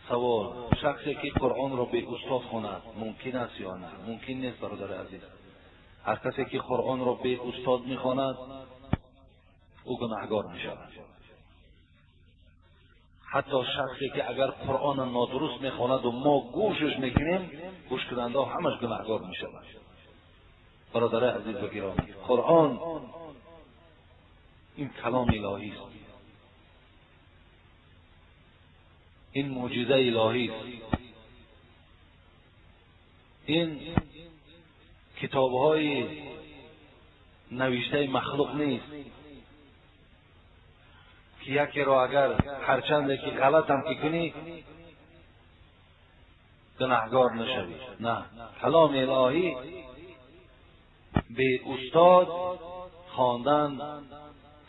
Савол: шахсе ки Қуръонро бе устод хонад мумкин аст ё не? Мумкин нест, бародари азиз. Ҳар касе ки Қуръонро бе устод мехонад, ӯ гунаҳгор мешавад. Ҳатто шахсе ки агар Қуръонро нодуруст мехонаду мо гӯшаш мекунем, гӯшкунандаҳо ҳамаш гунаҳгор мешавад. Бародари азиз ва гиромӣ, Қуръон ин каломи илоҳист, ин мӯъҷизаи илоҳист, ин китобҳои навиштаи махлуқ нест ки якеро агар ҳарчанде ки ғалатам ки кунӣ гунаҳгор нашавӣ. На, каломи илоҳӣ бе устод хондан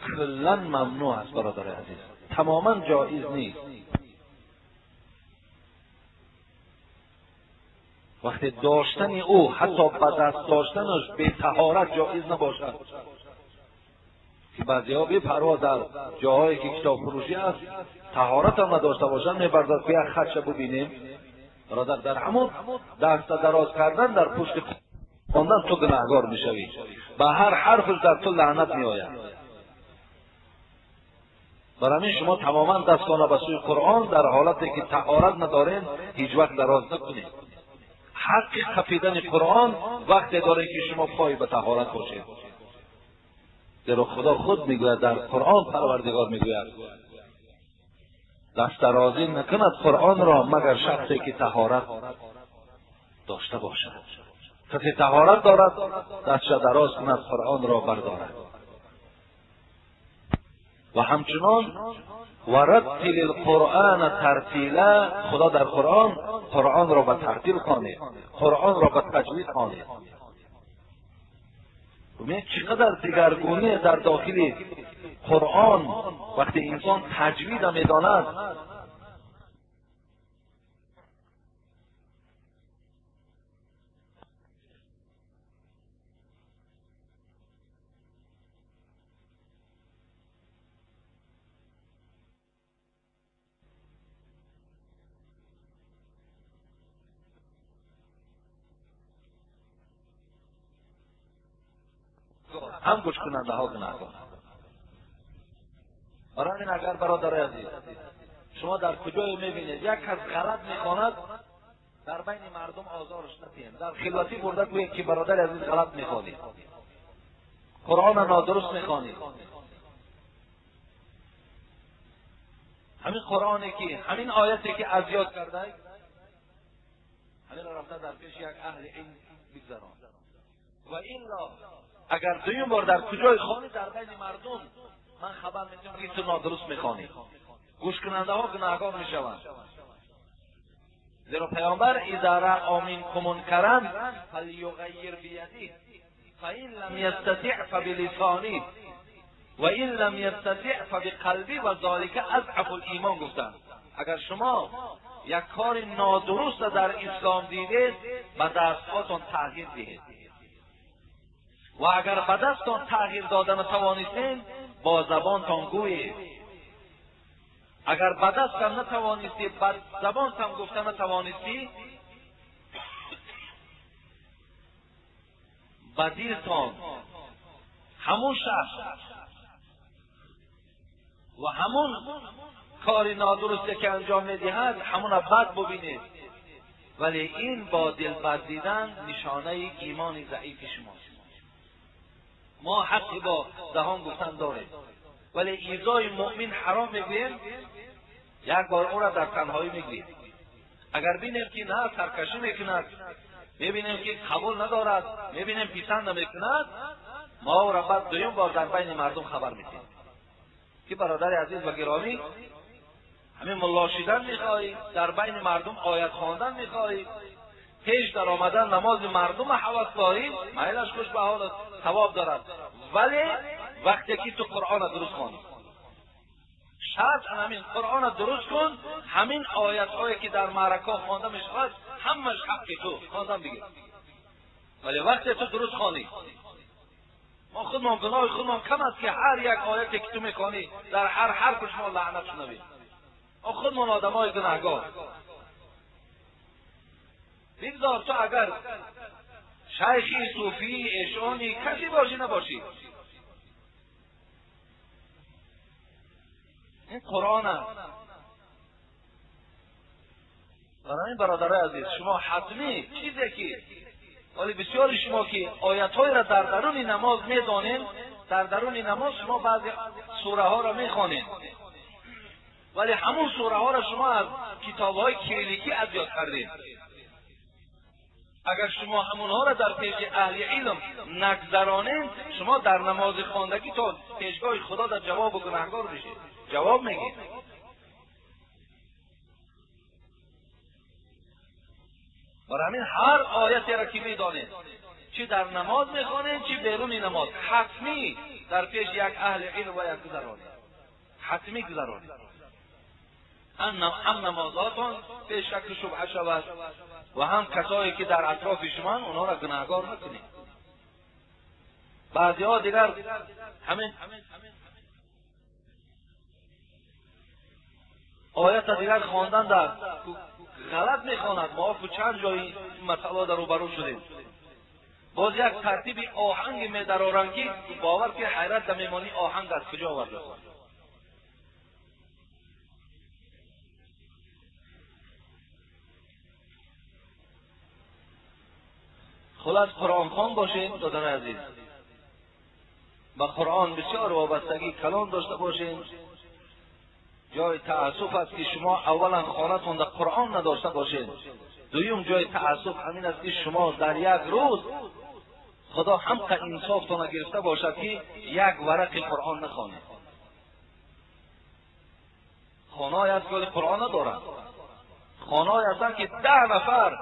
куллан мамнӯъ аст, бародари азиз, тамоман ҷоиз нест. Вақте доштани ӯ, ҳатто ба даст доштанаш бетаҳорат ҷоиз набошад, ки баъзеҳо бепарво дар ҷоҳое ки китобфурӯшӣ аст таҳорат ҳам надошта бошанд, мебарзад ки як хатша бубинем. Бародар, дар ҳамон даста дароз кардан дар пушти хондан ту гунаҳгор мешавӣ, ба ҳар ҳарфаш дар ту лаънат меояд. Бар ҳамин шумо тамоман дастона ба сӯи Қуръон дар ҳолате ки таҳорат надорем ҳеҷ вақт дароз накунед. Ҳаққи қапидани Қуръон вақте доред ки шумо пой ба таҳорат бошед. Зеро Худо худ мегӯяд дар Қуръон, Парвардигор мегӯяд: дастдарозӣ накунад Қуръонро магар шахсе ки таҳорат дошта бошад. Касе таҳорат дорад дастша дароз кунад, Қуръонро бардорад. Ва ҳамчунон ورتل القرآن ترتیلا، خدا در قرآن قرآن را به ترتیل خوانید، قرآن را به تجوید خوانید. ببینید چقدر دگرگونی در داخل قرآن وقتی انسان تجوید میداند. هم گوش کننده ها گناهگار. برای این اگر برادر عزیز شما در کجای میبینید یک کس غلط میخواند، در بین مردم آزارش ندهید، در خلوتی برده گویید که برادر عزیز غلط میخوانید، قرآن نادرست میخوانید. همین قرآنی که همین آیتی که از یاد کرده، همین را رفته در پیش یک اهل علم بگذران. و این را اگر دویم بار در کجای خانی در بین مردم من خبر میدم که تو نادرست میخوانی، گوش کننده ها گناهگار میشوند. زیرا پیامبر اذا رأى منکم منکرا فلیغیر بیده فإن لم یستطع فبلسانه وإن لم یستطع فبقلبه و ذلک اضعف الایمان گفتند. اگر شما یک کار نادرست در اسلام دیدید به دستهاتان تغییر دهید، و اگر به دستتان تغییر دادن توانستید با زبانتان گویید. اگر به دستم نتوانستی، به زبانتان گفته نتوانستی، به دلتان همون شخص و همون کار نادرستی که انجام میدهد همون بد ببینید. ولی این با دل بد دیدن نشانه ایمان ضعیف شماست. ما حقی با دهان گفتن داریم، ولی ایذای مؤمن حرام میگوییم، یک بار او را در تنهایی میگوییم. اگر بینیم که نه سرکشی میکند، میبینیم که قبول ندارد، میبینیم پسند نمیکند، ما او را بعد دویم بار در بین مردم خبر میدیم که برادر عزیز و گرامی، همین ملا شدن میخواهی، در بین مردم آیت خواندن میخواهی، پیش در آمدن نماز مردم حواس داری، میلش خوش به حالت ثواب دارد، ولی وقتی که تو قرآن درست خوانی، شرط همین قرآن درست کن، همین آیت هایی که در معرکه خوانده میشود همش حق تو خواندن دیگه. ولی وقتی تو درست خوانی، ما خودمان گناه خودمان کم است که هر یک آیتی که تو میخوانی در هر حرفش ما لعنت شنویم. ما خودمان آدمای گناهگار. بگذار تو اگر شیخی، صوفی، ایشانی، کسی باشی نباشی، این قرآن است. برای این برادرای عزیز، شما حتمی چیزی که ولی بسیاری شما که آیت‌های را در درون نماز می‌دانید، در درون نماز شما بعضی سوره ها را می‌خوانید، ولی همون سوره ها را شما از کتاب‌های کلیکی از یاد کردید. اگر شما همونها را در پیش اهل علم نگذرانید، شما در نماز خواندگی تا پیشگاه خدا در جواب و گناهکار میشید، جواب میگید. برای همین هر آیتی را که میدانید، چی در نماز میخوانید چی بیرون نماز، حتمی در پیش یک اهل علم باید گذرانید، حتمی گذرانید. هم نمازاتون به شک و شبهه شود و هم کسایی که در اطراف شما اونها را گناهگار نکنید. بعضی ها دیگر همین آیت دیگر خواندن در غلط میخواند. ما چند جایی مسئله در روبرو شدیم. باز یک ترتیب آهنگ میدرارند که باور که حیرت در میمانی آهنگ از کجا آورده. خلاص قرآن خوان باشین دادن عزیز، با قرآن بسیار وابستگی کلان داشته باشین. جای تأسف است که شما اولا خانه‌تون در قرآن نداشته باشین، دویم جای تأسف همین است که شما در یک روز خدا هم که انصافتون گرفته باشد که یک ورق قرآن نخوانید. خانه‌ای است که قرآن ندارند، خانه‌ای هستند که 10 نفر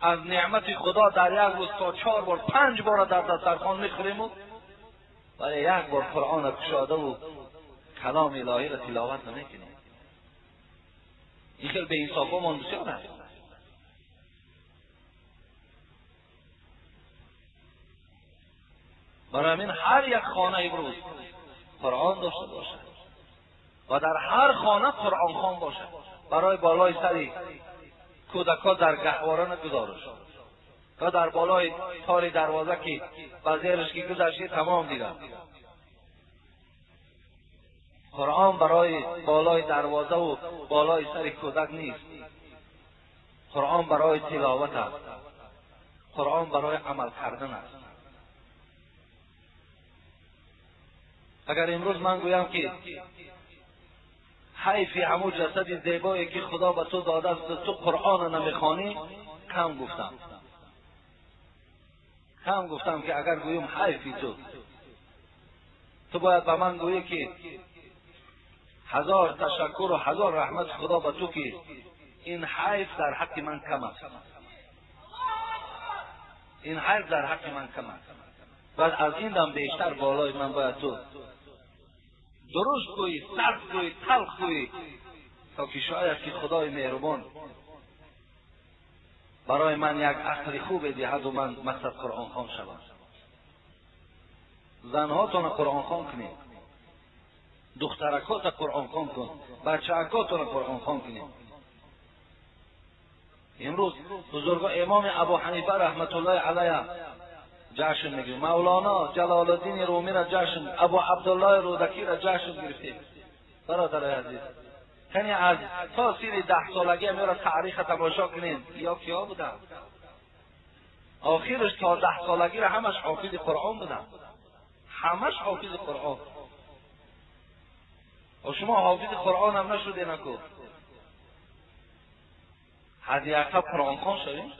از نعمت خدا در یک روز تا 4 بار 5 بار در دسترخوان میخوریم ولی یک بار قرآن کشاده و کلام الهی را تلاوت نمیکنیم. این خیلی به انصافمان بسیار است. برای همین هر یک خانه امروز قرآن داشته باشد و در هر خانه قرآن خوان باشد. برای بالای سری کودکا در گهواره نگذارش تا در بالای تار دروازه که بزیرش که گذشته تمام دیدم. قرآن برای بالای دروازه و بالای سر کودک نیست. قرآن برای تلاوت است. قرآن برای عمل کردن است. اگر امروز من گویم که حیفی همون جسد زیبایی که خدا به تو داده است تو قرآن نمیخوانی، کم گفتم. کم گفتم که اگر گویم حیفی تو باید به من گویی که هزار تشکر و هزار رحمت خدا به تو که این حیف در حق من کم است، این حیف در حق من کم است. بعد از این دم بیشتر بالای من باید تو درست گویی، سخت گویی، تلخ گویی، تا که شاید که خدای مهربان برای من یک عقل خوب دهد و من مقصد قرآن خوان شوم. زنهاتون قرآن خوان کنید، دخترکات قرآن خوان کن، بچه‌کاتون قرآن خوان کنید. امروز بزرگا امام ابو حنیفه رحمت الله علیه جشن میگیریم، مولانا جلال الدین رومی را جشن، ابو عبدالله رودکی را جشن گرفتیم. برادر عزیز، یعنی از تا سیر 10 سالگی میره تاریخ تماشا کنین یا کیا بودن. آخرش تا 10 سالگی را همش حافظ قرآن بودن، همش حافظ قرآن. و شما حافظ قرآن هم نشده نکو، حداقل قرآن خوان شویم.